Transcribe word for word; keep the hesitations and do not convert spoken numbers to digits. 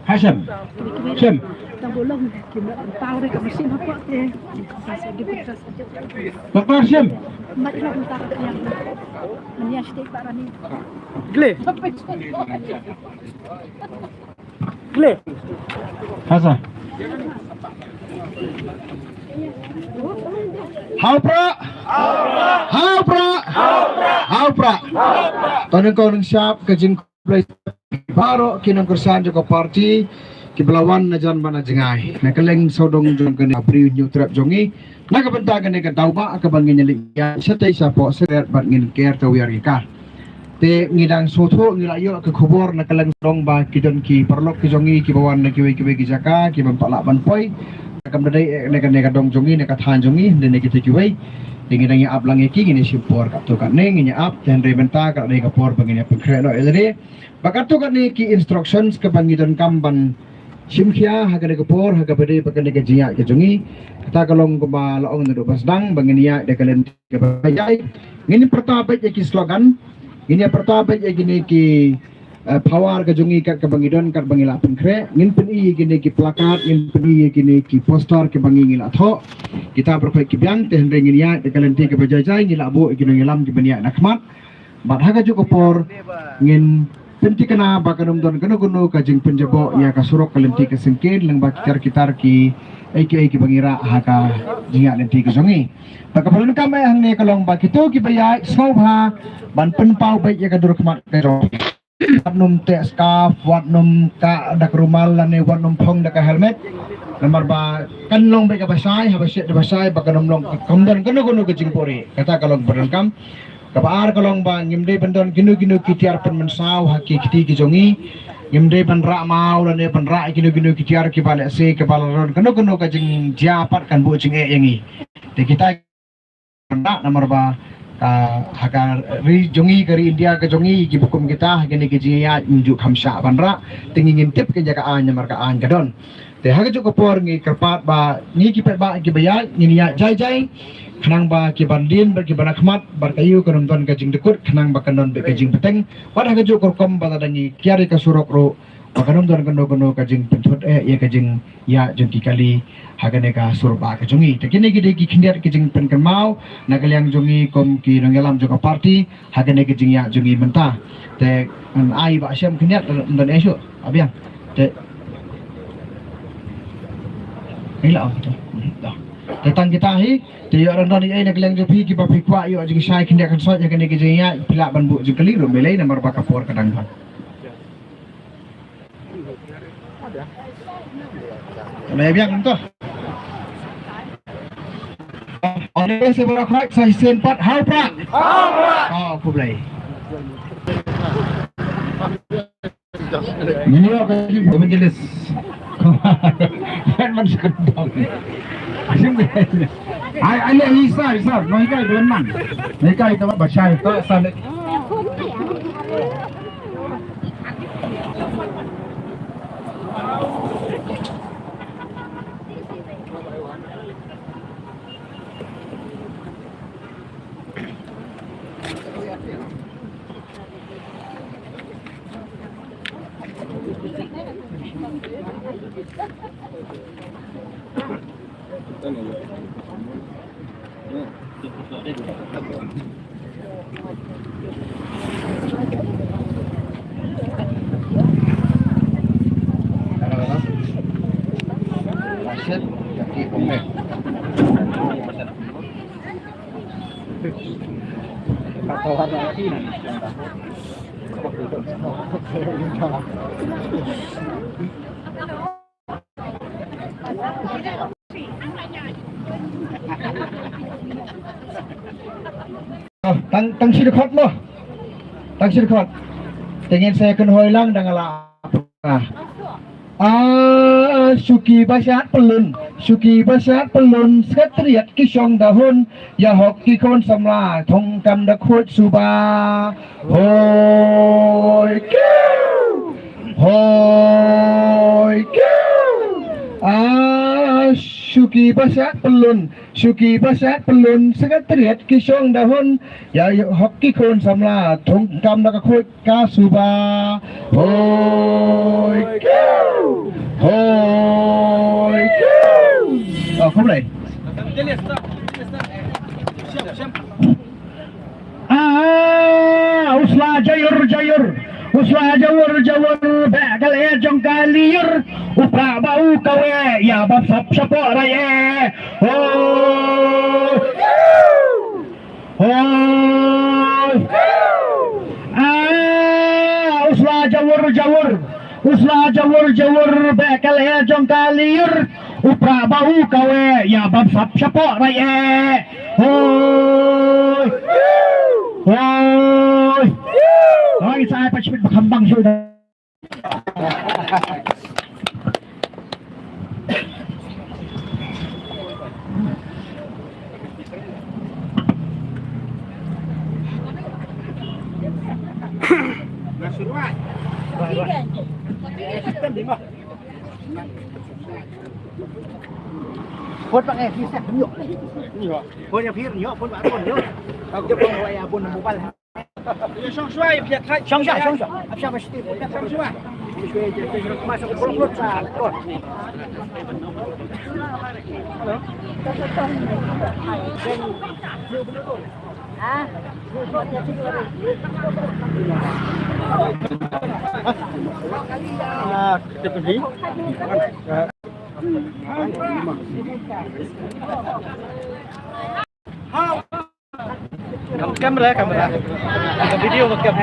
Hashem. Shem. Doktor Shem. Gle. Gle. Hasa. Hau pra. Hau pra. Hau pra. Tang nang kong nang shap ka jing Blei baroh ki nongkyrshan jong ka party kiba la wan na jan bad na jngai na kylleng sawdong jong kane ka Bri Hynñiewtrep jong ngi. Na ka bynta kane ka daw ba kaba ngin ïa leit ïa shatei shapoh seret bad ngin ker tawiar ïa ka. Te ngi dang sngewthuh ngi la ïoh ka khubor na kylleng sawdong ba ki don ki paralok ki jong ngi kiba wan na kiwei kiwei ki jaka kiba ym pat lah ban poi. Kam da dei eh, ne ka ne ka dong jong ngi ne ka thaiñ jong ngi ne ne kita kiwei. Te ngi dang ïa ap lang ïa ki ngin ïa shim por katto katne ngin ïa ap te hynrei mynta ka dei ka por ba ngin ïa pynkhreh noh ïa lade. Ba katto katne ki instructions kaba ngi donkam ban shim khia ha kane ka por ha kaba dei ba kane ka jingïaid ka jong ngi. Kata ka long kumba la ong naduh ba sdang ba ngin ïaid da ka lynti kaba jai. Ngin pyrta beit ïa ki slogan, ngin ïa pyrta beit ïa kine ki eh, power ka jong ngi kat kaba ngi don kat ba ngi la pynkhreh ngin pyni ïa kine ki plakat ngin pyni ïa kine ki poster kiba ngi ngi la thoh kita baroh ki biang te hynrei ngin ïaid da ka lynti kaba jai jai ngi la buh ïa ki nongïalam kiba ngi ïaid na khmat bad ha kajuh ka por ngin pynthikna ba kan ym don kano kano ka jingpynjaboh ïa ka surok ka lynti ka syngkien lyngba ki tar ki tar ki ei ki ei kiba ngi rah ha ka jingïaid lynti ka jong ngi. Ba ka pynlong kam eh hangne ka long ba kito kiba ïaid sngewbha ban pynpaw beit ïa ka dur khmat ka jong wat num teh scarf, wat num kah da ka rumal lane wat num phong da ka helmet. Namar ba kan long beit kaba shai, haba shet da ba shai ba kan ym long kam don kano kano ka jingpuri. Kata ka long ba donkam. Kaba ar ka long ba ngim dei ban don kino kino ki tiar pynmynsaw ha ki kti ki jong ngi. Ngim dei ban rah maw lane ban rah kino kino ki tiar kiba lehse kiba la don kano kano ka jingjia pat kan buh jingeh ïa ngi. Te kita ban rah namar ba ka ha ka ri jong ngi ka ri India ka jong ngi kiba kum kita ha kine ki jingïaid ym ju kham shah ban rah te ngi ngin tip ka jaka aiñ namar ka aiñ ka don. Te ha kajuh ka por ngi kyrpad ba ngi ki paidbah kiba ïaid ngin ïaid jai jai khnang ba ki ban dien bad ki ban akhmat bad ka ïew kan ym don ka jingdukut khnang ba kan don beit ka jingbteng. Bad ha kajuh ka rukom ba lada ngi kiar ïa ka surok ruh ba kan ym don kano kano ka jingpynthut eh ïa ka jingïaid jong ki kali ha kane ka sur ba ka jong ngi. Te kine ki dei ki khyndiat ki jingpynkynmaw na ka liang jong ngi kum ki nongïalam jong ka party ha kane ka jingïaid jong ngi mynta. Te ngan ai ba shem khyndiat ym don eh shuh abiang. Te ila ong kita. Te tang kita hi te ïoh don don ei na ka liang jong phi kiba phi kwah ïoh jingshai khyndiat khynsoit ha kane ka jingïaid phi lah ban buh jingkylli ruh mei lei namar ba ka por ka dang don. Kane biang to. Ong dei se baroh khoi sa shisien pat hau pra. Hau pra. Oh, khublei. Ngi ïoh ka evangelist. Kan man sukut dong. Ai ai le isa isa noi kai don man. Noi kai to ba shai to sa le. Tang tang shi dkhot mo. Tang shi dkhot. Te ngin sa kynhoi lang da nga la. Ah, shuki ba shat pylun, shuki ba shat pylun, sekretariat ki shong da hun, ïa hok ki khun samla, thong kam da khuid suba. Hoi kiu, hoi kiu. Ah, shu Shuki ba shet pyllun, shuki ba shet pyllun, Secretariat ki shong da hun, ïa hok ki khun samla, thung kam da ka khuid ka suba. Hoi kiu! Hoi kiu! Oh, khublei. Ah, u sla jaiur jaiur, u sla jaiur jaiur, beh ka leh jong ka liur, u prah bad u kaweh, ïa bam sap shapoh rai eh. Hoi! Hoi! Ah, u sla jaiur jaiur, u sla jaiur jaiur, beh ka leh jong ka liur, u prah bad u kaweh, ïa bam sap shapoh rai eh. Hoi! Hoi! Hoi, sa ai pa shipit ba kham bang shuh da. Phone pa ngai phi sa nyo. Nyo. Phone ya phi nyo, phone pa phone nyo. Aku phone wa ya phone mobile. Shong shwa ya phi thai. Shong shwa, shong shwa. Ap shwa ba shiti. Shong shwa. Masuk ke phone phone sa. Hello. Ah, kita pergi. Kam-, kamera, kamera. Video kam.